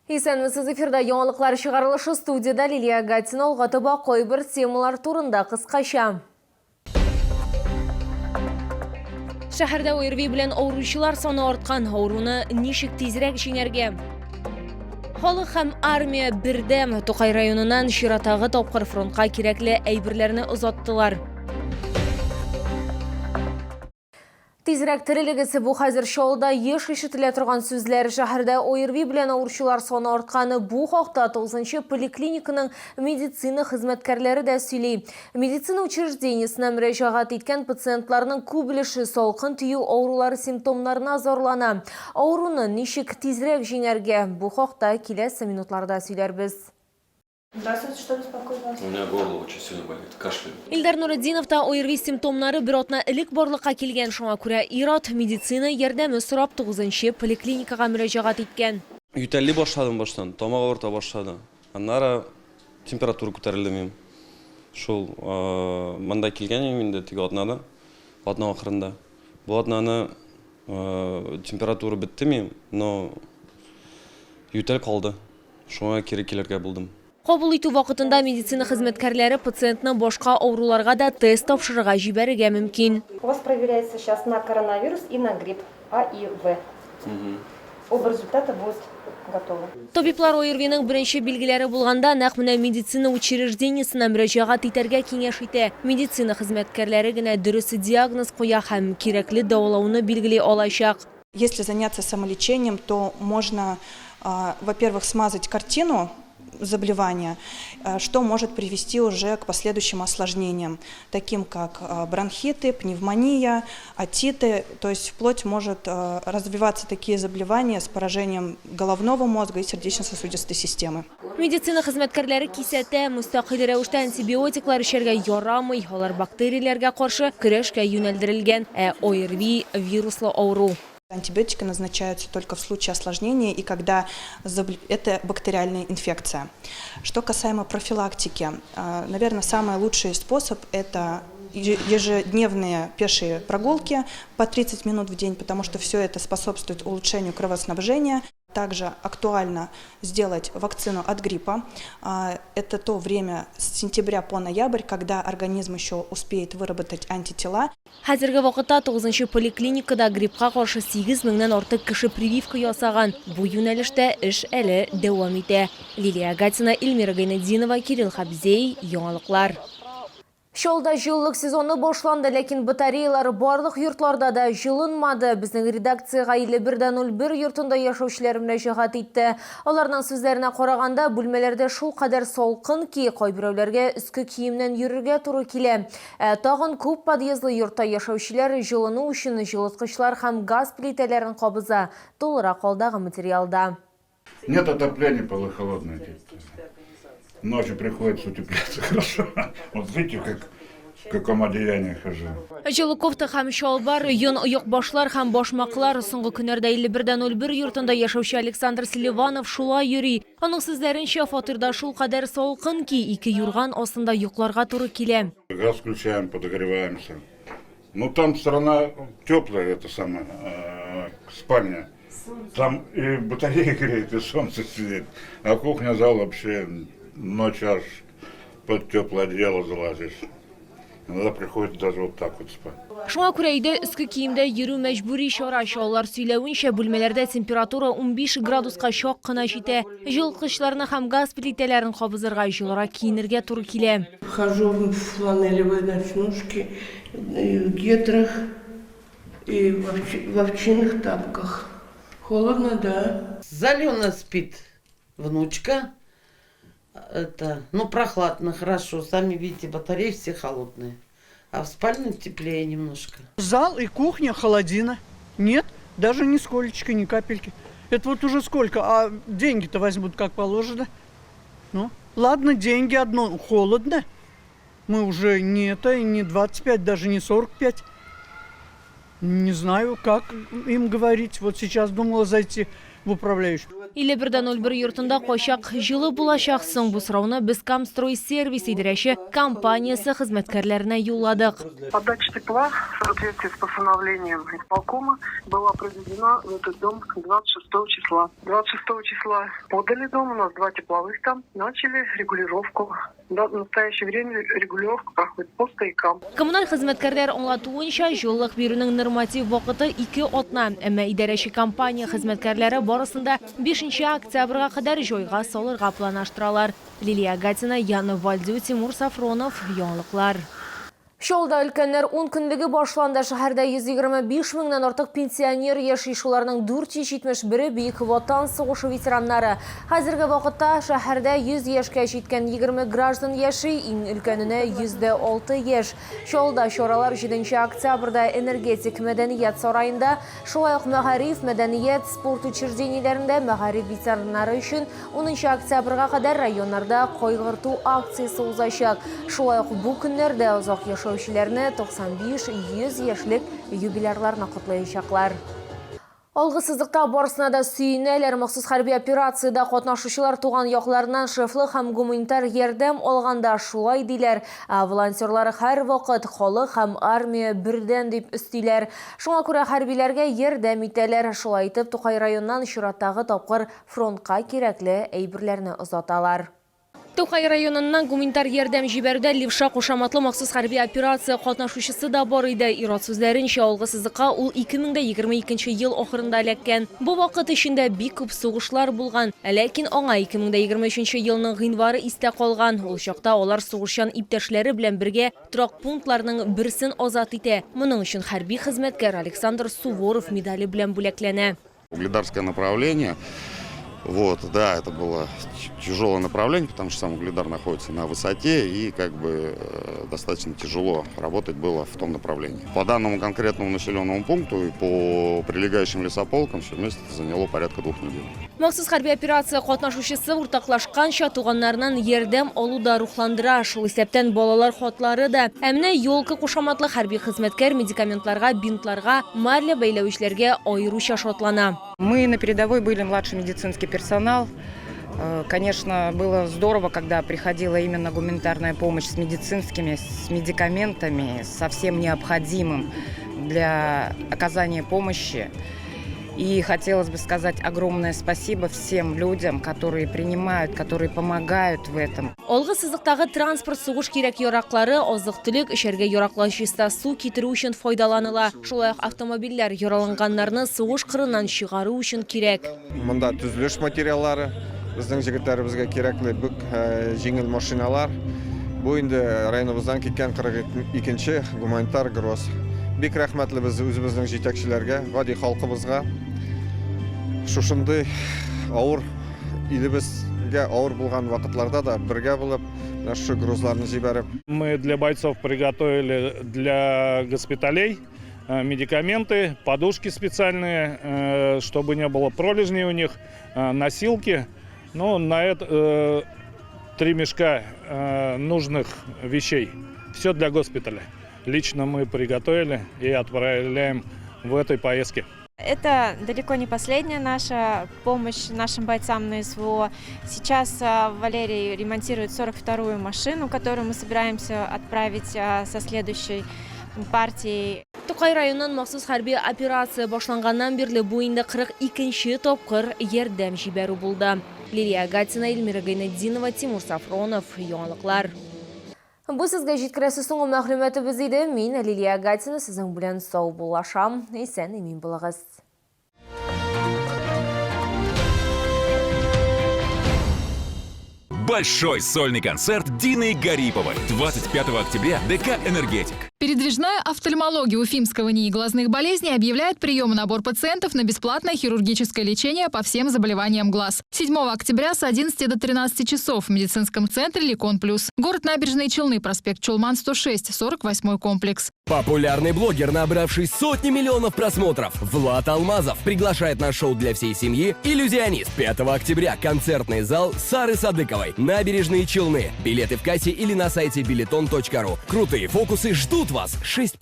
Исәнмесез, эфирда яңалыклар чыгарылышы, студиядә Лилия Гатина. Алга таба кайбер темалар турында кыскача. Шәһәрдә ОРВИ белән авыручылар саны арткан. Авыруны ничек тизрәк җиңәргә? Халык һәм армия бердәм. Тукай районыннан чиратагы тапкыр фронтка кирәкле әйберләрне озаттылар. Тизрәк терелегез, бу хәзер Чаллыда еш ишетелә торган сүзләр. Шәһәрдә ОРВИ белән авыручылар саны арткан. Бу хакта 9 поликлиниканың медицина хезмәткәрләре дә сөйли. Медицина учреждениесенә мөрәҗәгать иткән пациентларның күп өлеше салкын тию авырулары симптомнарына зарлана. Авыруны ничек тизрәк җиңәргә? Бу хакта киләсе минутларда сөйләрбез. Здравствуйте, что беспокоит вас? У меня горло очень сильно болит, кашляю. Илдар Нуретдиновта ОРВИ симптомнары бер атна элек барлыкка килгән, шуңа күрә ир-ат медицина ярдәме сорап тугызынчы поликлиникага мөрәҗәгать иткән. Ютәлли башладым баштан, тамак авырта башлады. Аннары температура күтәрелде минем. Шул, монда килгән идем инде теге атнада, атна ахырында. Бу атнаны температура бетте минем, но ютәл калды. Шуңа кире килергә булдым. Кабул итү вакытында медицина хезмәткәрләре пациентны башка авыруларга да тест тапшырырга җибәрергә мөмкин. У вас проверяется сейчас на коронавирус и на грипп А и В. Оба результата будут готовы. Табиблар ОРВИның беренче билгеләре булганда нәкъ менә медицина учреждениесенә мөрәҗәгать итәргә киңәш итә. Медицина хезмәткәрләре генә дөрес диагноз куя һәм кирәкле дәвалауны билгели алачак. Если заняться самолечением, то можно, во-первых, смазать картину заболевания, что может привести уже к последующим осложнениям, таким как бронхиты, пневмония, отиты, то есть вплоть может развиваться такие заболевания с поражением головного мозга и сердечно-сосудистой системы. Медицина хезмәткәрләре кисәтә, мөстәкыйль рәвештә антибиотиклар эчәргә ярамый, алар бактерияләргә каршы көрәшкә юнәлдерелгән, ә ОРВИ, вируслы авыру. Антибиотики назначаются только в случае осложнения и когда это бактериальная инфекция. Что касаемо профилактики, наверное, самый лучший способ – это ежедневные пешие прогулки по 30 минут в день, потому что все это способствует улучшению кровоснабжения. Также актуально сделать вакцину от гриппа. Это то время с сентября по ноябрь, когда организм еще успеет выработать антитела. Хәзерге вакытта тугызынчы поликлиникада гриппка каршы сигез меңнән артык кеше прививка ясаган. Бу юнәлештә эш әле дәвам итә. Лилия Гатина, Эльмира Гайнетдинова, Кирилл Хабзей, Яңалыклар. Чаллыда җылылык сезоны башланды, ләкин батареялар барлык йортларда да җылынмады. Безнең редакциягә 51.01 йортында яшәүчеләр мөрәҗәгать итте. Аларның сүзләренә караганда, бүлмәләрдә шулкадәр салкын ки, кайберәүләргә өске киемнән йөрергә туры килә. Ә тагын күп подъездлы йортта яшәүчеләр җылыну өчен җылыткычлар һәм газ плитәләрен кабыза. Тулырак алдагы материалда. Нет отопления, полы холодные. Ночью приходится утепляться хорошо. Вот видите, как в каком одеянии хожу. Җылы кофта һәм чалбар, йон оекбашлар һәм башмаклар. Соңгы көннәрдә 51.01 йортында яшәүче Александр Селиванов шулай йөри. Аның сүзләренчә, фатирда шулкадәр салкын ки, ике юрган астында йокларга туры килә. Газ включаем, подогреваемся. Ну там страна теплая, это самое, спальня. Там и батарея греет, и солнце сидит. А кухня, зал вообще ночь аж под теплое одеяло залазишь. Иногда приходится даже вот так вот спать. Шуңа күрә өйдә өске киемдә йөрү мәҗбүри чара. Чаллылар сөйләвенчә, бүлмәләрдә температура 15 градуска чак кына җитә. Җылыткычларны һәм газ плитәләрен кабызырга, җылырак киенергә туры килә. Хожу в фланелевой ночнушке, в гетрах и в овчинных тапках. Холодно, да. В зале у нас спит внучка. Это, ну, прохладно, хорошо. Сами видите, батареи все холодные. А в спальне теплее немножко. Зал и кухня, холодина. Нет, даже нисколечко, ни капельки. Это вот уже сколько, а деньги-то возьмут как положено. Ну, ладно, деньги одно, холодно. Мы уже не это, не 25, даже не 45. Не знаю, как им говорить. Вот сейчас думала зайти. В управляющую. 51.01 йортында кайчак җылы булачак соң? Бу сорауны без Камстройсервис идарәче компаниясе хезмәткәрләренә юлладык. Подача тепла в соответствии с постановлением исполкома была проведена в этот дом 26 числа. 26 числа подали дом, у нас два тепловых там, начали регулировку. В настоящее время регулировка проходит по стоякам. Коммуналь хезмәткәрләр аңлатуынча, җылылык бирүнең норматив вакыты 2 атна. Әмма идарәче компания хезмәткәрләре барысын да 5 октябрьгә кадәр җайга салырга планлаштыралар. Лилия Гатина, Яна Вальдю, Тимур Сафронов. Яңалыклар. Чаллыда өлкәннәр 10 көнлеге башланды. Шәһәрдә 125 меңнән артык пенсионер яши. Шуларның 471-е Бөек Ватан сугышы ветераннары. Хәзерге вакытта шәһәрдә 100 яшькә җиткән 20 граждан яши, иң өлкәненә 106 яшь. Чаллыда чаралар 7 октябрьдә Энергетик мәдәният сараенда, шулай ук мәгариф, мәдәният, спорт учреждениеләрендә мәгариф ветераннары өчен 10 октябрьгә кадәр районнарда кайгырту акциясе узачак. Шулай ук бу көннәрдә озак яшәүчеләрне 95-100 яшьлек юбилярларны котлаячаклар. Алгы сызыкта барысына да сөенәләр. Махсус хәрби операциядә катнашучылар туган якларыннан шефлык һәм гуманитар ярдәм алганда шулай диләр. Ә волонтерлар һәрвакыт халык һәм армия бердәм дип өстиләр. Шуңа күрә хәрбиләргә ярдәм итәләр. Шулай итеп, Тукай районыннан чираттагы тапкыр фронтка кирәкле әйберләрне озаталар. Тукай районыннан гуманитар ярдәм җибәрүдә Левша кушаматлы махсус хәрби операция катнашучысы да бар иде. Ир-ат сүзләренчә, алгы сызыкка ул 2022 ел ахырында эләккән. Бу вакыт эчендә бик күп сугышлар булган. Ләкин аңа 2023 елның гыйнвары истә калган. Ул чакта алар сугышчан иптәшләре белән бергә торак пунктларның берсен азат итә. Моның өчен хәрби хезмәткәр Александр Суворов медале белән бүләкләнә. Угледарское направление. Вот, да, это было тяжелое направление, потому что сам Угледар находится на высоте и как бы достаточно тяжело работать было в том направлении. По данному конкретному населенному пункту и по прилегающим лесополкам все вместе это заняло порядка 2 недель. Махсус хәрби операция катнашучысы уртаклашканча, туганнарыннан ярдәм алу да рухландыра. Шул исәптән балалар хатлары да. Ә менә Елка кушаматлы хәрби хезмәткәр медикаментларга, бинтларга, марля бәйләвечләргә аеруча шатлана. Мы на передовой были младший медицинский персонал. Конечно, было здорово, когда приходила именно гуманитарная помощь с медицинскими, с медикаментами, со всем необходимым для оказания помощи. И хотелось бы сказать огромное спасибо всем людям, которые принимают, которые помогают в этом. Алгы сызыктагы транспорт сугыш кирәк-яраклары, азык-төлек, эчәргә яраклы чиста су китерү өчен файдаланыла. Шулай ук автомобильләр яраланганнарны сугыш кырыннан чыгару өчен кирәк. Монда төзелеш материаллары, безнең җегетләребезгә кирәкле бик җиңел машиналар. Бу инде районыбыздан киткән 42-нче гуманитар груз. Бик рәхмәтле без үзебезнең җитәкчеләргә, гади халкыбызга. Шушындый авыр илебезгә авыр булган вакытларда да бергә булып, менә шушы грузларны җибәреп. Мы для бойцов приготовили для госпиталей медикаменты, подушки специальные, чтобы не было пролежней у них, носилки. Ну, на это 3 мешка нужных вещей. Все для госпиталя. Лично мы приготовили и отправляем в этой поездке. Это далеко не последняя наша помощь нашим бойцам на СВО. Сейчас Валерий ремонтирует 42-ю машину, которую мы собираемся отправить со следующей партией. Тукай районыннан махсус хәрби операция башланганнан бирле бу инде 42-нче тапкыр ярдәм җибәрү булды. Лилия Гатина, Эльмира Гайнетдинова, Тимур Сафронов. Яңалыклар. Бу сезгә җиткерәсе соңгы мәгълүматыбыз иде. Мин Лилия Гатина сезнең белән саубуллашам. Исән имин булыгыз. Большой сольный концерт Дины Гариповой. 25 октября, ДК «Энергетик». Передвижная офтальмология Уфимского НИИ глазных болезней объявляет прием и набор пациентов на бесплатное хирургическое лечение по всем заболеваниям глаз. 7 октября с 11 до 13 часов в медицинском центре «Ликон Плюс». Город Набережные Челны, проспект Чулман, 106, 48 комплекс. Популярный блогер, набравший сотни миллионов просмотров, Влад Алмазов приглашает на шоу для всей семьи «Иллюзионист». 5 октября концертный зал Сары Садыковой, Набережные Челны. Билеты в кассе или на сайте билетон.ру. Крутые фокусы ждут вас. 6+.